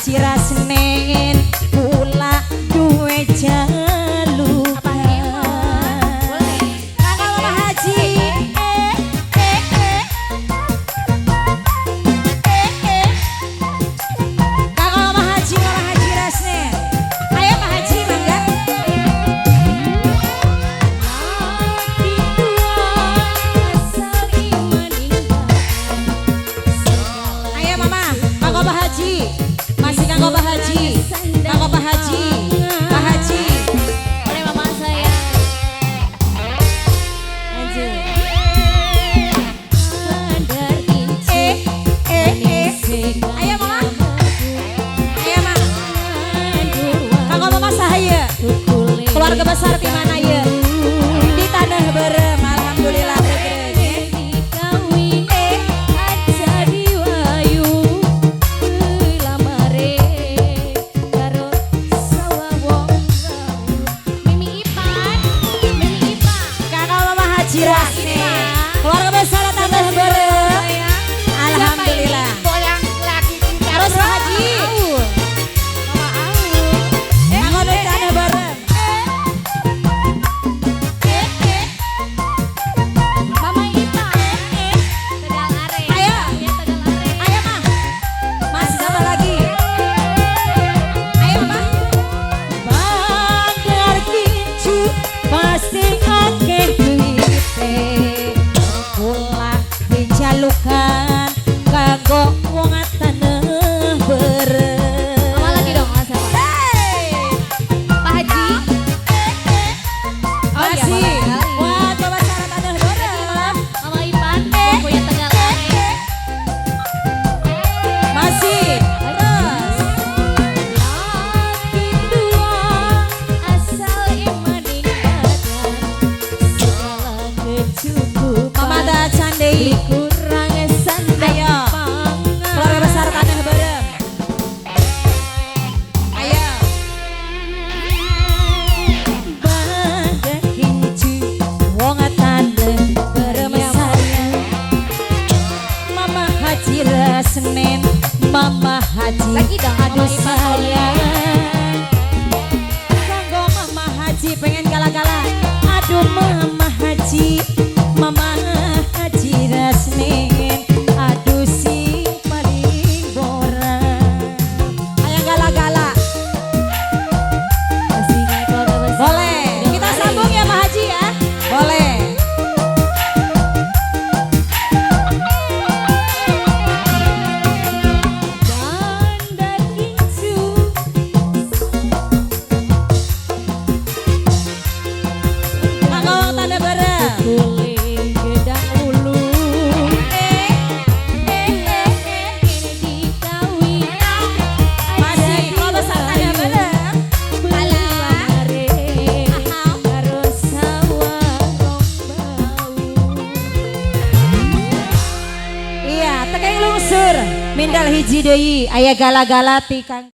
Haji Rasnen kula duwe jalukan. Apa emang? Boleh. Kanggo Mama Haji. Eh eh eh. Eh eh. Kanggo Mama Haji, Mama Haji Rasnen. Ayo Pak Haji mangga. Laki tua asal iman. Ayo Mama, kanggo Pak Haji. Masih kanggo Pak Haji. Kanggo Pak Haji. Pak Haji. Boleh mama saya. Lanjut. Bandar kincu. Eh eh eh. Ayo Mama. Ayo Ma. Kanggo Mama sahaya. Keluarga besar di mana ya? Di Tanah Berem, alhamdulillah regreg. Kawin aja diwayu lamare karo sawah wong Mimi Ipan, Mimi Ipan. Kanggo Mama Haji Rasne. Keluarga besar Tanah Berem. Alhamdulillah. Yang lagi kita Terus Pak Haji. Mama Aul. Kanggo di Tanah Berem. Eh eh. Mama Ipan. Tegal Are. Ayo. Ya Tegal Are. Ayo Ma. Masih satu lagi. Ayo Ma. Bandar kincu pasti akeh duwite. Kula dijalukan kanggo wong Tanah Berem. Mama lagi dong, Mas siapa? Hey! Pak Haji. Oh iya, Masih. Mama sekali. Wah, coba cara Tanah Berem. Mama Ipan, punya Tegal Are. Masih. Terus. Laki tua asal imaning badan segala kecukupan. Mama Dacan deui. Kurang sandang Ayo. pangan. Keluarga besar Tanah Berem. Ayo. Bandar kincu wong Tanah Berem sayang. Mama Haji Rasnen, Mama Haji Lagi dong, Mama aduh Ipan. Sayang. Kanggo Mama Haji pengen gala-gala. Aduh Mama Haji, Mama Haji Rasnen, aduh sing paling borang. Ayo gala-gala. Masih keluarga besar. Boleh. Kita sambung ya Pak Haji ya. Boleh. Bandar kincu. Kanggo wong Tanah Berem. Kule gedang ulu. Eh eh eh eh. Kene dikawin. Masih keluarga besar Tanah Berem. Lamare karo sawah rong bau. Iya, tekeng lungsur. Mindal hiji deui aya gala-gala ti Kang